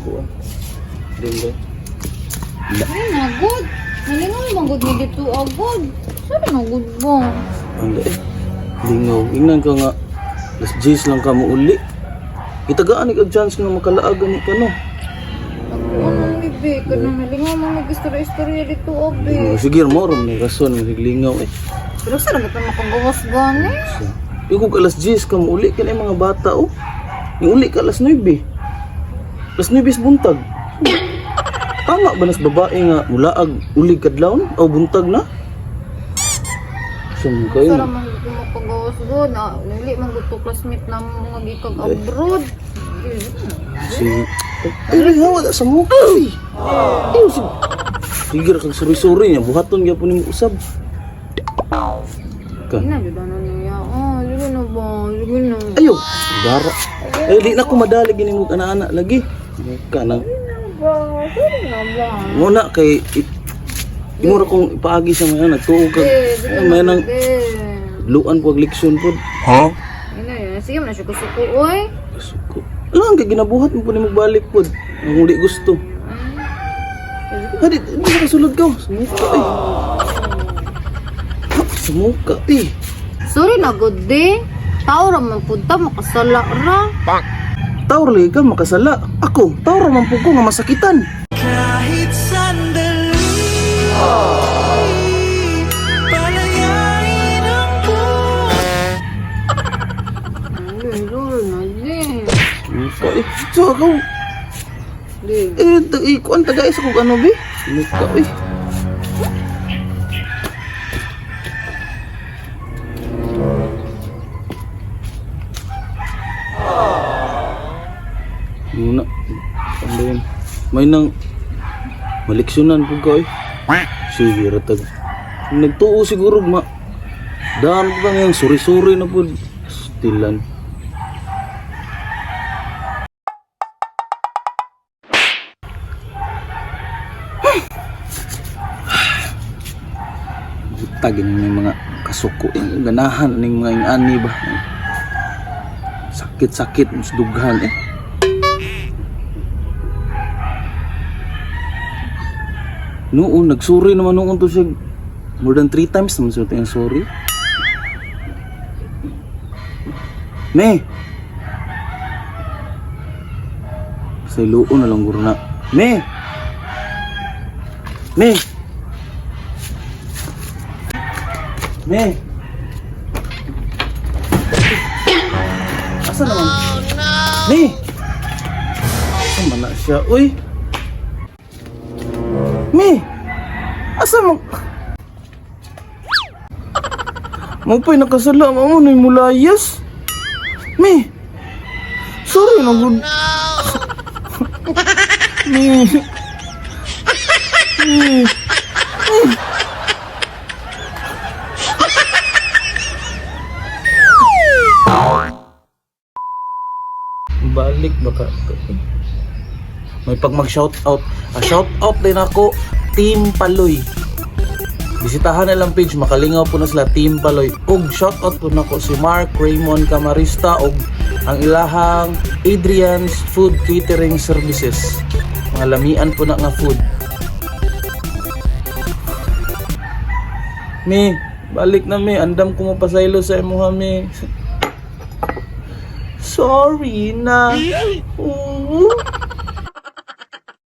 Buwan. Dili. Ay, na good. Nalingaw man gud ni dito agad. Sorry na good ba? Ang eh. Lingaw. Ingnan ka nga. Las 10 lang ka mo uli. Itagaan ni kag chance nga makalaag ni ka no. Ano ni be, kanang nalingaw man mig istorya-istorya dito abi. Lingaw. Sige mo rom ni rason lingaw eh. Pero sa lang ito makagawas gani. So, yung kung alas 10 ka mo uli ka na yung mga bata oh. Yung uli ka alas 9. Alas 9 is buntag. Tama ba nas babae nga mulaag uli kadlawon o buntag na? Sum kayo. Sa man gud makagawas gud. Ah, nuli man gud to classmate na mga gikag abroad. Si Ay, hawa sa mukha. Uy. Ay, si Sige ra kag suri-suri niya buhaton gyapon nimo usab. Ka. Ina jud ano niya. Oh, sige na ba? Sige na. Ayo, dara. Eh di na ko madali gini mo ana-ana lagi. Ka nang Ba, sorry na ba? muna kay imo ra kong ipaagi sa mga nagtuo ka. Eh, sige May na, nang be. luan po ag leksyon pod. Ina yun. Sige man na siya kusuko, oy. Suko. Alam kay ginabuhat mo po nimo balik pod. Ang di gusto. Hadi, di ka kasulod ka. Sumuka eh. Ha, sumuka eh. Sorry na good day. Tao ra man pud ta makasala ra. Tawar lagi ka makasala. Ako, tawar man po ko nga masakitan. Kahit sandali, palayain ang buhay. Ay, sorry na di. Sumuka eh. So ako, Di. eh, kuan taga isa kog ano be? Sumuka eh. Muna. Ano yun? May nang maliksyonan po ka eh. Sige, ratag. Nagtuo siguro ma. Daan pa ngayon, suri-suri na po. Stilan. Butagin yung mga kasuko yung ganahan ning mga yung ani ba. Sakit-sakit mas dughan eh. Noon, nagsuri naman noon to siya. More than 3 times naman siya yung sorry. Me! Sa iluon na lang guro na. Me! Me! Me! Asa naman? Me! Asa man na siya? Uy! Me! Asa man? Mo pa'y nakasala mo na mulayas. Me! Sorry na good. Me! Me! Balik baka to. May pag mag shout out. Ah, shout out din ako Team Paloy. Bisitahan na lang page makalingaw po na sila Team Paloy. Ug shout out po nako si Mark Raymond Camarista ug ang ilahang Adrian's Food Catering Services. Mga lamian po na nga food. Mi, balik na mi. Andam ko mo pasaylo sa imuha mi. Sorry na. Oo.